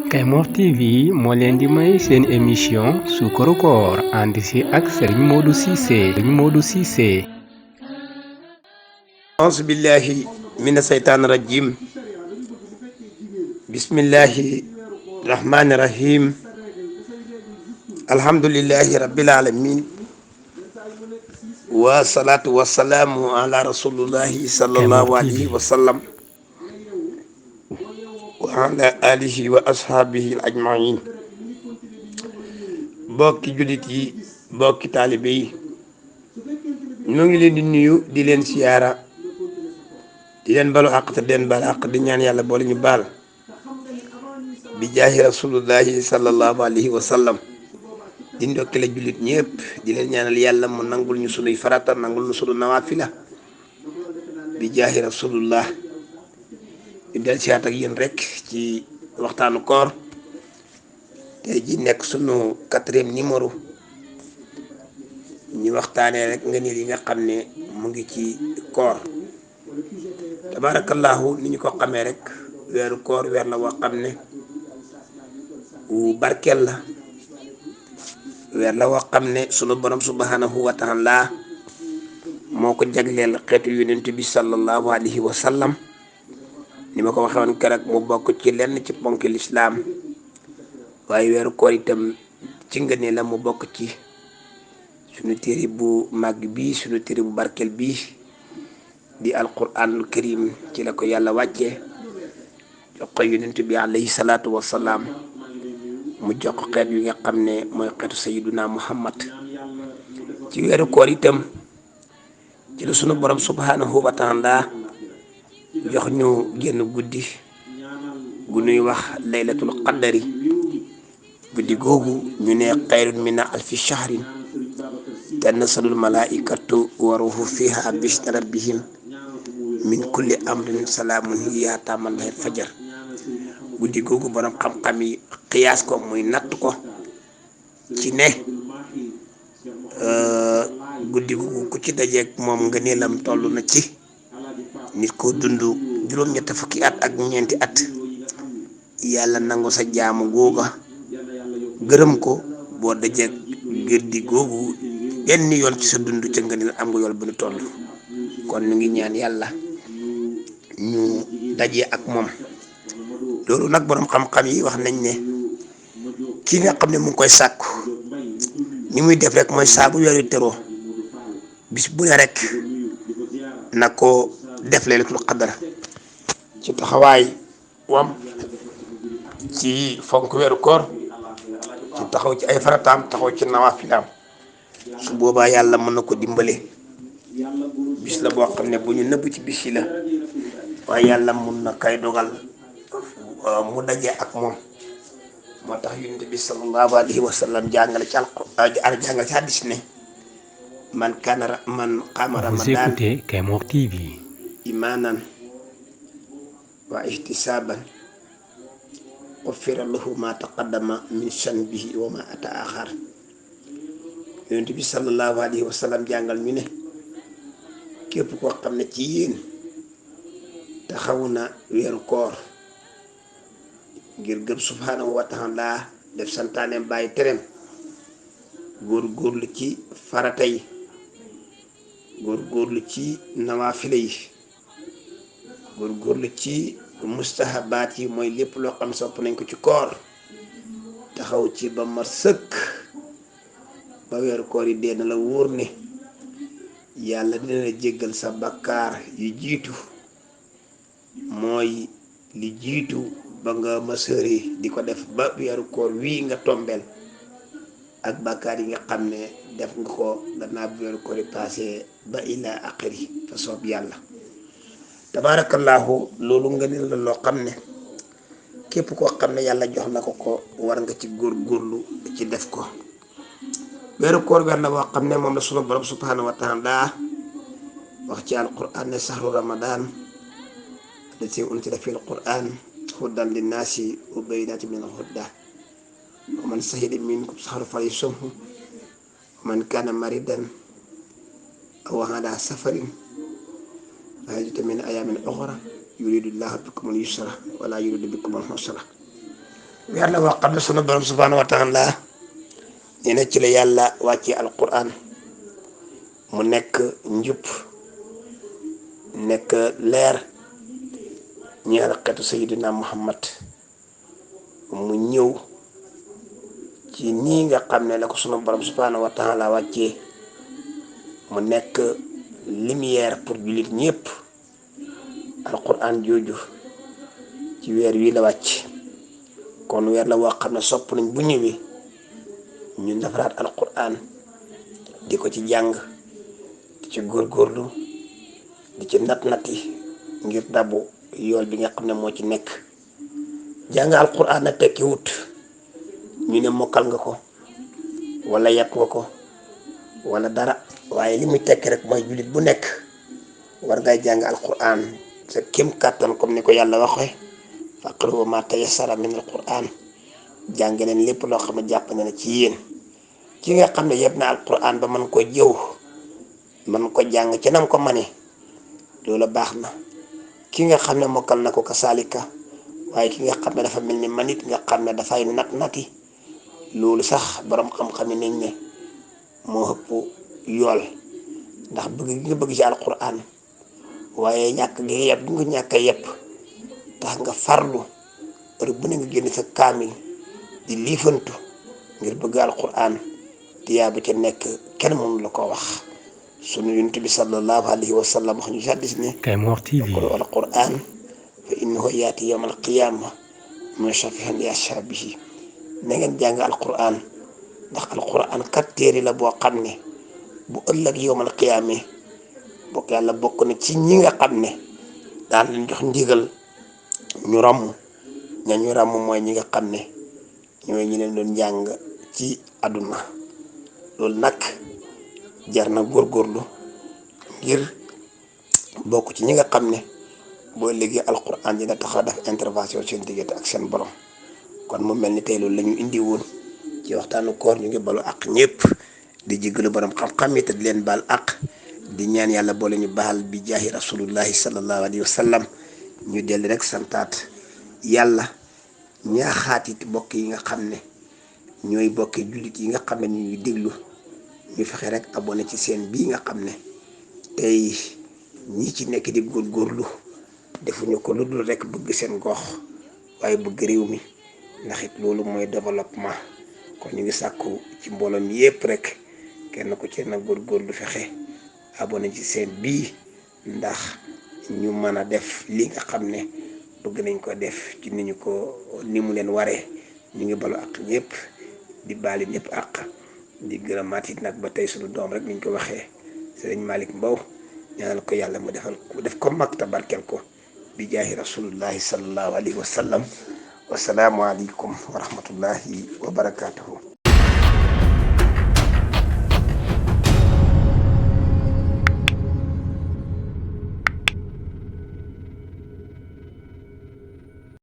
Kaymoor TV moo leen di may seen émission Suukaru Koor ànd si ak Serigne Modou Cissé. auzu billahi mina seytaani rajim bismillahi rahmani rahim alhamdulillahi rabbil alamin wa salaatu wa salaamu ala rasulillahi sallallahu alayhi wa sallam wa ala alihi wa ashaabihi ajmain. bokki jullit yi bokki taalibe yi ñoo ngi leen di nuyu di leen siyaara di leen balu àq te den bal àq di ñaan yàlla boole ñu baal bi jaahi rasulullahi sallallahu alayhi wa sallam. di ndokkale jullit ñëpp di leen ñaanal yàlla mu nangul ñu sunuy farata nangul ñu sunu nawaafila bi jaahi rasulullah. ñu del siyaat ak yéen rek ci waxtaanu koor tey ji nekk sunu 4e numéro ñu waxtaanee rek nga yi nga xam ne mu ngi ci koor. tabarakallahu ni ñu ko xamee rek weeru koor weer la woo xam ne wu barkeel la weer la woo xam ne sunu borom subhanahu wa taala moo ko jagleel xeetu yonent bi sallallahu alayhi wa sallam. ni ma ko waxee woon keroog mu bokk ci lenn ci ponk lislaam waaye weeru koor itam ci ngëneel la mu bokk ci sunu téere bu màgg bi sunu téere bu barkeel bi di alquranul karim ci la ko yàlla wàccee jox ko yonent bi alayhi salaatu wassalaam mu jox ko xeet yu nga xam ne mooy xeetu sayiduna muhammad. ci weeru koor itam ci la sunu borom subhanahu wa taala jox ñu génn guddi gu nuy wax laylatul qadari. guddi googu ñu ne xayrun min alfi shahrin tanazzalu malaikatu wa ruuhu fiha bismi rabbihim min kulli amrin salaamun hiya hattaa matla'il fajar. guddi googu borom xam-xam yi xiyaas ko muy natt ko ci ne guddi googu ku ci dajeeg moom nga neelam toll na ci nit ko dund juróom-ñett fukki at ak ñeenti at yàlla nangu sa jaamu googa gërëm ko boo dajeeg guddi googu benn yoon ci sa dund ca nga ne am nga yool bu ñu toll. kon ñu ngi ñaan yàlla ñu daje ak moom. loolu nag borom xam-xam yi wax nañ ne kii nga xam ne mu ngi koy sàkku ni muy def rek mooy saa bu weeru teroo bis bu ne rek na ko def laylatul qadar ci taxawaay wam ci fonk weeru koor ci taxaw ci ay farataam taxaw ci nawaafilaam. su boobaa yàlla mën na ko dimbale. bis la boo xam ne bu ñu nëbb ci bis yi la waaye yàlla mun na kay dogal mu daje ak moom. moo tax yonent bi sallallahu alayhi wa sallam jàngale ci alquran jàngale ci hadis ne man qaama ramadan. Vous écoutez Kaymoor TV. imaanan wa ihtisaaban ghufira lahu ma taqaddama min zanbihi wa ma ta'akhkhar. yonent bi sallallahu alayhi wa sallam jàngal ñu ne képp koo xam ne ci yéen taxawu na weeru koor ngir gëm subhanahu wa taala def santaaneem bàyyi tereem góorgóorlu ci farata yi góorgóorlu ci nawaafile yi góorgóorlu ci mustahabaat yi mooy lépp loo xam sopp nañ ko ci koor taxaw ci ba mat sëkk ba weeru koor yi dee na la wóor ne yàlla dina la jéggal sa bakkaar yu jiitu mooy li jiitu ba nga mësëri di ko def ba weeru koor wii nga tombeel ak bakkaar yi nga xam ne def nga ko gannaaw bu weeru koor yi passé ba ila axiri fa soob yàlla. tabarakallahu loolu nga ne la loo xam ne képp koo xam ne yàlla jox na ko war nga ci góorgóorlu ci def ko. weeru koor weer la boo xam ne moom la sunu borom subhanahu wa taala wax ci alquran ne sahru ramadan allati unzila fi alquran hudan linnaasi wa bayyinatin min alhuda wa man shahida minkum shahra falyasumhu wa man kana maridan aw ala safarin fa iddatu min ayamin ukhra yuridullahu bikumul yusra wala yuridu bikumul usra. weer la woo xam ne sunu borom subhanahu wa taala nee na ci la yàlla wàccee alquran mu nekk njub nekk leer ñeel xeetu sayidina muhammad mu ñëw ci nii nga xam ne la ko sunu borom subhanahu wa taala wàccee mu nekk lumière pour jullit ñépp. alquran jooju ci weer wi la wàcc kon weer la woo xam ne sopp nañ bu ñëwee ñu defaraat alquran di ko ci jàng di ci góorgóorlu di ci nat-nati ngir dabu yool bi nga xam ne moo ci nekk. jàng alquran na tekki wut ñu ne mokkal nga ko wala yàq nga ko wala dara, waaye li muy tekki rek mooy jullit bu nekk war ngay jàng alquran sa kéem kàttan comme ni ko yàlla waxee faqra'u ma tayassara min alquran. jàng leen lépp loo xam ne jàpp na ci yéen. ki nga xam ne yëpp na alquran ba mën ko jëw mën ko jàng ci nam ko mane loolu baax na. ki nga xam ne mokkal na ko kasaalika, waaye ki nga xam ne dafa mel ni manit nga xam ne dafay nati loolu sax borom xam-xam yi nañ ne moo ëpp yool, ndax bëgg gi nga bëgg ci alquran waaye ñàkk gi yëpp nga ñàkk a yëpp tax nga farlu heure bu ne nga génn sa kaamil di liifantu ngir bëgg alquran tiyaa ba ca nekk kenn mënu la ko wax. sunu yonent bi sallallahu alayhi wa sallam wax ñu hadiis ne Kaymoor TV alquran fa innahu yaati yawma alqiyama mushafihan li ashaabihi. na ngeen jàng alquran ndax alquran kat téere la boo xam ne bu ëllëg yawmal qiyaama bokk yàlla bokk na ci ñi nga xam ne daan leen jox ndigal ñu ràmm. ñu ràmm mooy ñi nga xam ne ñooy ñi leen doon jàng ci àdduna. loolu nag jar na góorgóorlu ngir bokk ci ñi nga xam ne boo liggéey alquran dina tax a def intervention seen diggante ak seen borom. kon mu mel ni tey loolu la ñu indi woon ci waxtaanu koor. ñu ngi balu ak ñëpp di jéggalu borom xam-xam yi te di leen baal ak di ñaan yàlla boole ñu baal bi jaahi rasulullahi sallallahu alayhi wa sallam. ñu dellu rek santaat yàlla ñaaxaat it bokk yi nga xam ne ñooy bokki jullit yi nga xam ne ñu ngi déglu ñu fexe rek abonné ci seen bii nga xam ne tey ñi ci nekk di góorgóorlu defuñu ko lu dul rek bëgg seen gox waaye bëgg réew mi, ndax it loolu mooy développement. kon ñu ngi sàkku ci mbooloo mi yépp rek kenn ku ci na góorgóorlu fexe abonné ci seen bii ndax ñu mën a def li nga xam ne bëgg nañ ko def ci ni mu leen waree. ñu ngi balu ak ñëpp di baali ñëpp ak di gërëmaat it nag ba tey suñu doom rek niñ ko waxee sëriñ Malick Mbow ñaanal ko yàlla mu def ko mag te barkeel ko bi jaahi rasulullahi sallallahu alayhi wa sallam. wasalaamu aleykum wa rahmatullahi wa barakatuhu.